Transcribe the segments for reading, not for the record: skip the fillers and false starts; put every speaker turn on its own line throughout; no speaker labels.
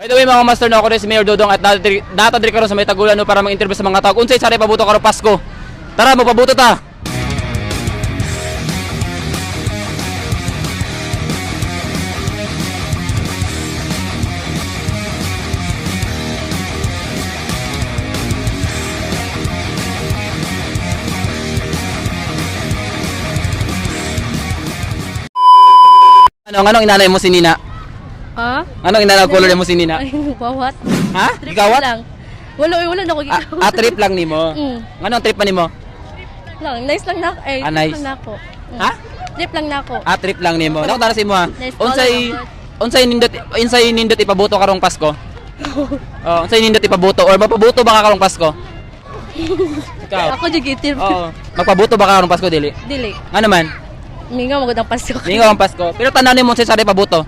By the way, mga master, no, ako rin si Mayor Dodong at data diri karon sa may tagulan, no, para mag-interview sa mga tao. Unsay sari pabuto karon Pasko? Tara, magpabuto ta. Ano, anong inanay mo si Nina?
Ha?
Anong inanay color mo si Nina?
Ay, bawat.
Ha?
Trip
Gawat?
lang. Wala, uy, wala na ako
Ah,
gigawat.
ah, trip lang nimo. Anong trip pa nimo?
Lang, nice lang na ay,
Ah,
trip
nice.
lang na ako.
Ha?
Trip lang na ako.
Ah, trip lang nimo. Nako tara sa imo ha.
Nice
Unsay
color,
unsay nindot ipabuto karong Pasko? Oh, unsay nindot ipabuto or mapabuto ba ka karong Pasko? Ikaw.
Ako jud gitrip.
Oo. Magpabuto ba ka karong Pasko dili?
Dili.
Ano man?
Mingaw magud ang Pasko.
Mingaw ang Pasko. Pero tanan nimo unsay sari pabuto?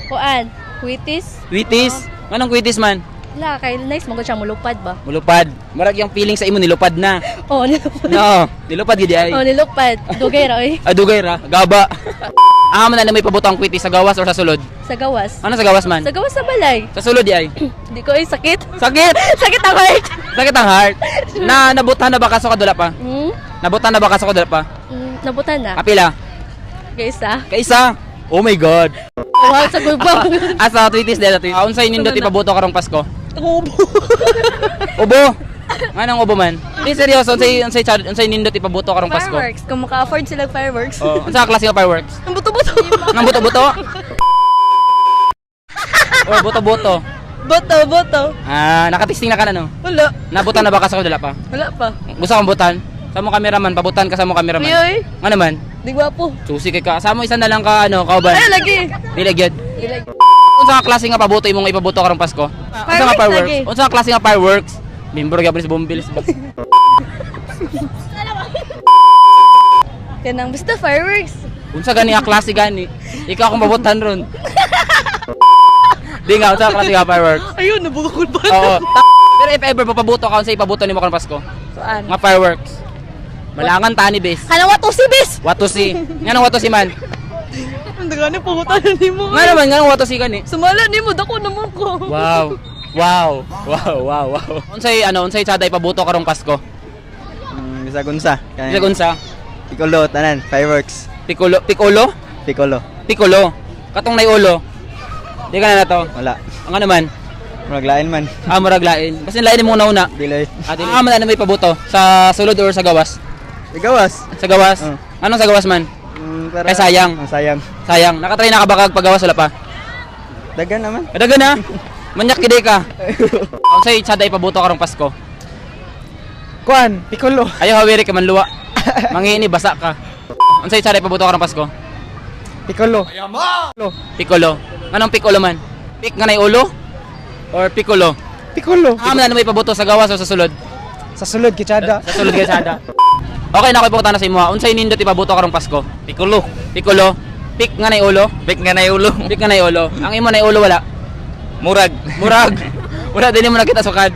Kuan, kuitis.
Kwitis? Anong kwitis man?
La, kay nice magud siya mulupad ba?
Mulupad. Murag yung feeling sa imo nilupad na.
Oh, nilupad.
No, nilupad gid ay.
Oh, nilupad. Dugay ra oy.
Ah, dugay ra. Gaba. Ah, man na may pabuto ang kwitis sa gawas or sa sulod?
Sa gawas.
Ano sa gawas man?
Sa gawas sa balay.
Sa sulod di ay.
Di ko ay sakit.
Sakit!
Sakit ang heart.
Sakit ang heart. Na nabutan na ba ka sa kadula pa?
Hmm?
Nabutan na ba ka sa kadula pa?
Nabutan na.
Kapila.
Kaysa.
Kaisa. Oh my God.
Wow, sa gubang.
Asa tweetis dela tweet. Ah, unsay nindot ipabuto karong Pasko?
Ubo.
Ubo. Nganong ubo man? Di seryoso, unsay nindot ipabuto karong Pasko?
Fireworks. Kung maka-afford sila fireworks.
Oh, unsa ka klase nga fireworks?
Ang buto-buto.
Nang buto-buto? Or buto-buto?
Boto, boto.
Ah, nakatisting na ka na no?
Wala.
Nabutan na ba ka sa kadula pa?
Wala pa.
Gusto kang butan? Sa mo cameraman, pabutan ka sa mo cameraman.
Uy,
Ano man?
di gwapo.
Susi kay ka. Sa mo isa na lang ka ano, kauban.
Ay, lagi.
Dili gyud. Unsa ka klase nga pabuto imong ipabuto karong Pasko? Unsa nga
Fireworks
fireworks?
lagi.
Unsa ka klase nga fireworks? Member gyapon si Bombilis ba?
Kanang basta fireworks.
Unsa gani nga klase gani? Ikaw akong pabutan ron. Di nga unsa ka klase nga fireworks?
Ayun, nabukol pa.
Oo. Pero if ever papabuto ka unsa ipabuto nimo karong Pasko?
Saan?
Nga fireworks. Malangan tani bes.
Kanang wato si bis.
What to see? Nganong what to see man?
Ang dagani puhutan na nimo.
Nga naman nganong what to see gani?
Sumala nimo dako naman ko.
Wow. Wow. Wow, wow, wow. Unsay ano, unsay tsada ipabuto karong Pasko?
Bisag unsa.
Bisag unsa?
Piccolo tanan, fireworks.
Piccolo, piccolo?
Piccolo.
Piccolo. Katong nay ulo. Di ka na na to.
Wala.
Ang ano man?
Murag lain man.
Ah, murag lain. Kasi lain mo una una.
Dili.
Ah, dili. Ah, man ano may pabuto sa sulod or sa gawas?
Igawas.
Sa gawas.
Oh.
Anong sa gawas man?
Para,
Ay, sayang.
Ang sayang.
Sayang. Nakatry na ka ba kag paggawas wala pa?
Dagan naman.
Kadagan na. Manyak gid ka. Unsay tsada ipabuto karong Pasko?
Kuan, Piccolo.
Ayaw hawiri ka man luwa. Mangini basa ka. Unsay tsada ipabuto karong Pasko?
Piccolo.
Piccolo. Anong piccolo man? Pick nga nay ulo? Or piccolo?
Piccolo.
Ah, man ano may pabuto sa gawas o sa sulod?
Sa sulod kitsada.
Sa sulod kay sada. Okay na ako ipakita na sa imo. ha. Unsay nindot ipabuto karong Pasko?
Piccolo.
Piccolo. Pick nga nay ulo.
Bik nga na ulo.
Pick nga nay ulo. Ang imo nay ulo wala.
Murag.
Murag. Wala din mo nakita sukad.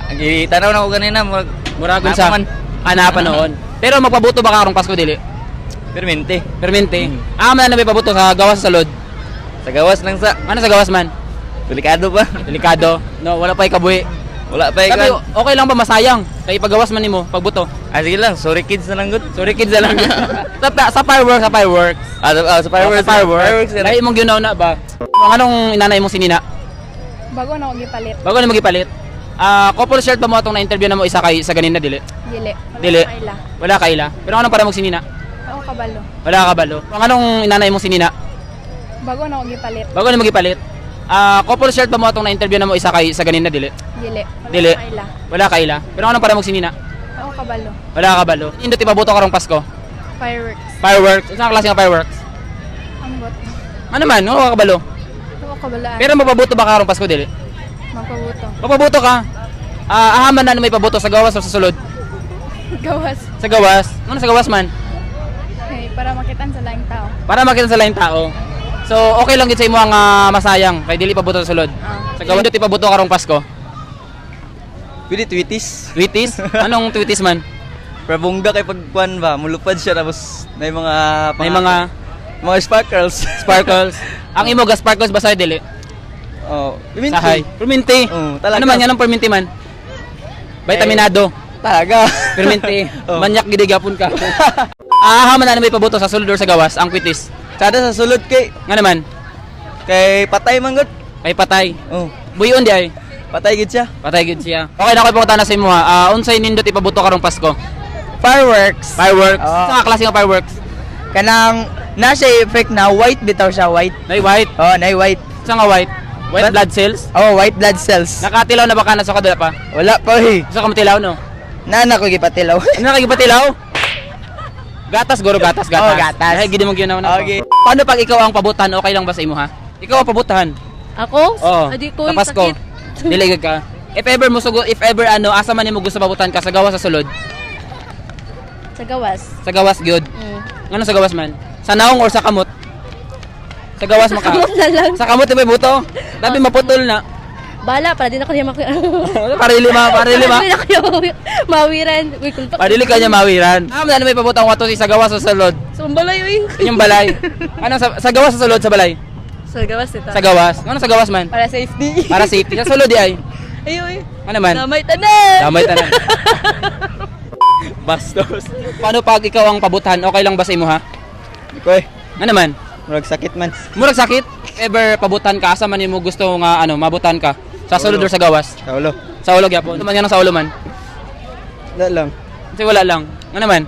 Ang gitanaw na ko ganina murag.
Murag unsa?
Napa man.
Ana pa noon. Pero magpabuto ba ka karong Pasko dili?
Permente.
Permente. Ah, man ano may pabuto sa gawas sa sulod.
Sa gawas lang sa.
Ano sa gawas man?
Delikado pa.
Delikado. No, wala pa ikabuhi.
Wala pa
Sabi,
ikaw.
okay lang ba masayang? Kay ipagawas man nimo pagbuto.
Ah, sige lang. Sorry kids na lang good.
Sorry kids na lang. Sa fireworks, sa fireworks.
Ah, sa fireworks.
Oh, sa fireworks.
Fireworks.
Lahi imong ginaw na ba? Ang anong inanay mong sinina?
Bago na ako gipalit.
Bago na magipalit. Ah, couple shirt ba mo atong na-interview na mo isa kay sa ganina dili?
Dili. Wala
Dili.
Kaila.
Wala kaila. Pero anong para mong sinina?
Ako kabalo.
Wala ka balo. Ang anong inanay mong sinina?
Bago na ako gipalit.
Bago na magipalit. Ah, couple shirt ba mo atong na-interview na mo isa kay sa ganina dili?
Dili. Wala
Dili.
Kaila.
Wala kaila. Pero anong para mong sinina?
Ako kabalo.
Wala ka balo. Indot ipabuto karong Pasko.
Fireworks.
Fireworks. Unsa ka klase nga fireworks?
Ambot.
Ano man, wala ka balo.
Ako kabalo.
Pero mapabuto ba ka karong Pasko dili?
Magpabuto.
Mapabuto ka. Ah, ahaman na ano may pabuto sa gawas o sa sulod?
Gawas.
Sa gawas. Ano sa gawas man?
Hey, para makitaan sa laing tao.
Para makita sa laing tao. So, okay lang gid sa imo ang masayang kay dili pabuto sa sulod.
Ah.
Sa gawas dili pabuto karong Pasko.
Pwede tweetis.
Tweetis? Anong tweetis man?
Pero bongga kay pagkuan ba, mulupad siya tapos may mga
May mga
mga sparkles.
sparkles. Ang imo ga sparkles ba sa dili?
Oh, perminti.
Sahay. Perminti.
Oo, talaga.
Ano man yan ang perminti man? Vitaminado.
Talaga.
Perminti.
Oh.
Manyak gid gyapon ka. Ah, man na may pabuto sa sulod or sa gawas ang kwitis?
Tsada sa sulod kay
Nga naman,
kay patay man gud.
kay patay.
Oh,
Buyon di ay.
patay gid siya.
Patay gid siya. Okay na ko ipangutana sa imo ha. Ah, unsay nindot ipabuto karong Pasko?
Fireworks.
Fireworks.
Oo.
Sa klase nga fireworks?
Kanang na siya effect na white bitaw siya, white.
Nay white.
Oh, nay white.
Sa nga white? White
But-
blood cells?
Oh, white blood cells.
Nakatilaw na ba ka na sa kadula pa?
Wala pa eh.
Gusto ka matilaw no?
Nana ko gipatilaw.
Ano nakikipatilaw? Gatas guro, gatas, gatas.
Oh, gatas.
Ay, gidi mong ginawa na.
Okay.
Paano pag ikaw ang pabutan, okay lang ba sa imo ha? Ikaw ang pabutan.
Ako?
Oo.
Adi ko,
Sa Pasko.
sakit.
Dili gid ka. If ever mo sugo, if ever ano, asa man nimo gusto pabutan ka sa gawas sa sulod?
Sa gawas.
Sa gawas gyud. Ngano sa gawas man? Sa naong or sa kamot? Sa gawas maka.
Kamot na lang.
Sa kamot may buto. Dami maputol na.
Bala, para din ako niya
Para dili ma, para dili ma.
Para din ako niya mawiran. Uy, kulpa.
Para dili ka niya mawiran. Ah, man may pabutang wato sa gawas sa sulod.
Sa balay oy.
Inyong balay. Ano sa gawas sa sulod sa balay?
Sa gawas ito.
Sa gawas. Ano sa gawas man?
Para safety.
Para safety. Sa sulod di ay.
Ay oy.
Ano man?
Damay tanan.
Damay tanan.
Bastos.
Paano pag ikaw ang pabutan, okay lang ba sa imo ha?
Ko eh.
Ano man?
Murag sakit man.
Murag sakit? Ever pabutan ka, asa man nimo gusto nga ano, mabutan ka? Sa sulod or sa gawas?
Sa ulo.
Sa ulo gyapon. Ano man yan ang sa ulo man?
Wala lang.
Kasi wala lang. Ano man?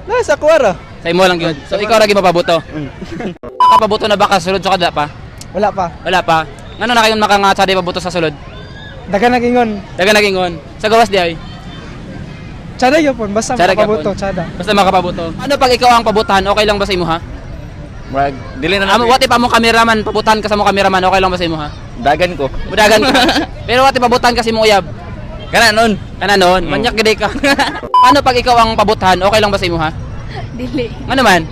Na sa kuwara.
Sa imo lang yun. So ikaw ra gyud mapabuto. Nakapabuto na ba ka sulod sa kada pa?
Wala pa.
Wala pa. Ngano na kayon makanga sa di pabuto sa sulod?
Daga nagingon.
Daga nagingon. Sa gawas di ay.
Tsada gyapon basta
Tsada
makapabuto,
gyapon.
tsada.
Basta makapabuto. Ano pag ikaw ang pabutan, okay lang ba sa imo ha?
Murag dili na
Amo, what if among cameraman, pabutan ka sa mong cameraman, okay lang ba sa imo ha?
Dagan ko.
Mudagan ka. Pero what if pabutan ka sa imong uyab?
Kana nun.
Kana noon, manyak gid ka. Paano pag ikaw ang pabutan, okay lang ba sa imo ha?
Dili.
Ano man?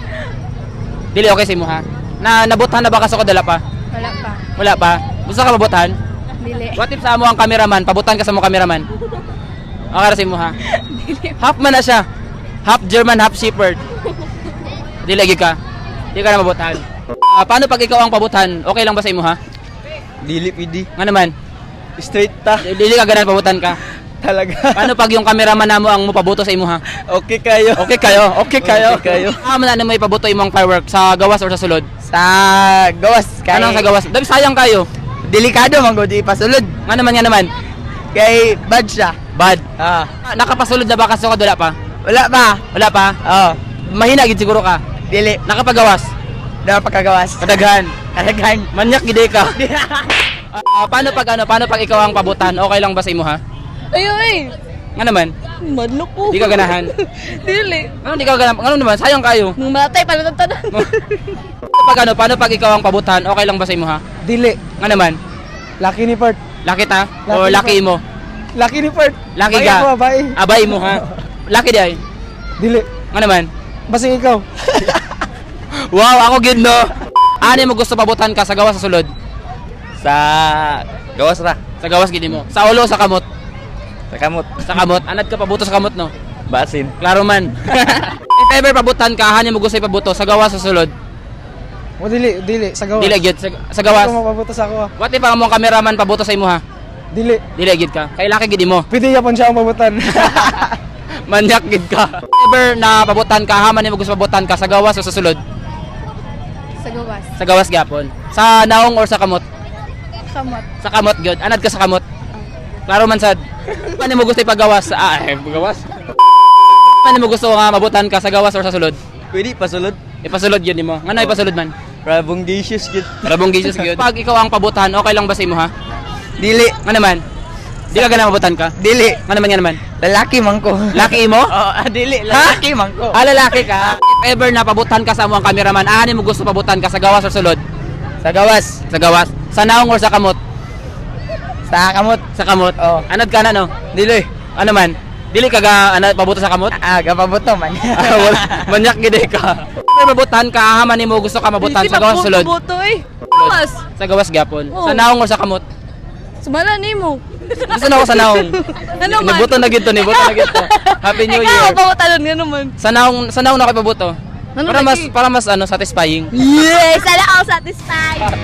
Dili okay sa imo ha? Na nabutan na ba ka sa kadala pa?
Wala pa.
Wala pa. Gusto ka mabutan?
Dili.
What if sa amo ang cameraman, pabutan ka sa mong cameraman? Okay ra sa imo ha? Half man na siya. Half German, half shepherd. Dili gid ka. Di ka na mabutan. Ah, paano pag ikaw ang pabutan, okay lang ba sa imo ha?
Dili pwede.
Nga naman?
Straight ta.
Dili ka ganan pabutan ka.
Talaga.
Paano pag yung cameraman namo ang mopabuto sa imo ha?
Okay kayo.
Okay kayo, okay kayo.
Okay kayo.
Ah, man na may pabuto imong firework sa gawas or sa sulod?
Sa gawas kay
Anong sa gawas? Dabi sayang kayo.
Delikado man gud ipasulod.
Nga naman.
Kay bad siya.
Bad.
Ah,
Ah, nakapasulod na ba ka sa wala pa?
wala pa.
Wala pa?
Oh,
Mahina gid siguro ka.
dili
Nakapagawas.
na pagkagawas.
Kadaghan.
Kadaghan.
Manyak gid ka. Ah, paano pag ano, paano pag ikaw ang pabutan, okay lang ba sa imo ha?
Ay oy.
Nga naman?
Madlok ko.
Di ka ganahan.
Dili.
Ano di ka ganahan? Ano naman? Sayang kayo.
Nung matay pala tanan.
Paano pag ano, paano pag ikaw ang pabutan, okay lang ba sa imo ha?
Dili.
Nga naman?
Laki ni Part.
Laki ta? O
Laki
laki mo?
Laki ni Part.
Laki
Bae
ka?
ako, bae.
Abay mo ha? Laki di ay?
Dili.
Nga naman?
Basta ikaw.
Wow, ako gid no. Ani mo gusto pabutan ka sa gawas sa sulod?
Sa gawas ra.
Sa gawas gid mo. Sa ulo o sa kamot?
Sa kamot.
Sa kamot. Anad ka pabuto sa kamot no.
Basin.
Klaro man. If ever pabutan ka, hani mo gusto ipabuto sa gawas sa sulod?
O dili, dili sa gawas.
Dili gid sa gawas.
Ikaw mapabuto sa ako. ah.
What if ang mong cameraman pabuto sa imo ha?
Dili.
Dili gid ka. Kay laki gid mo.
Pwede yapon siya ang pabutan.
Manyak gid ka. Ever na pabutan ka, haman mo gusto pabutan ka sa gawas o sa sulod?
Sa gawas.
Sa gawas gyapon. Sa naong or sa kamot?
Kamot.
Sa kamot gyud. Anad ka sa kamot. Klaro man sad. Paano mo gusto ipagawas? Ah, eh, gawas. Paano mo gusto nga mabutan ka sa gawas or sa sulod?
Pwede pasulod.
Ipasulod yun nimo. Ngano ipasulod man?
Rabonggacious gid.
Rabong gisus gyud. Pag ikaw ang pabutan, okay lang ba sa imo ha?
Dili.
Nga naman? Di ka gana mabutan ka?
Dili.
Nga naman?
Lalaki man ko.
Laki mo?
Oh, dili. Lalaki man ko.
Ah, lalaki ka. If ever na pabutan ka sa amo ang cameraman, ani mo gusto pabutan ka sa gawas or sulod?
Sa gawas.
Sa gawas. Sa naong or sa kamot?
Sa kamot.
Sa kamot.
Oo.
Anad ka na no?
Dili.
Ano man? Dili ka ga anad pabuto sa kamot?
Ah, gapabuto man.
Ah, wala. Manyak gid ka. Pero mabutan ka, haman nimo gusto ka mabutan sa gawas sulod.
Boto eh. Gawas.
Sa gawas gyapon.
Oo.
Sa naong or sa kamot?
Sumala nimo.
Gusto na ako sa naong.
Ano man?
Nibuto na gid to, nibuto na gid to. Happy New
Ikaw,
Year.
pabutan nga naman.
Sa naong na ako ipabuto.
Ano
Para mas
lagi?
para mas ano satisfying.
Yes, sana all satisfied.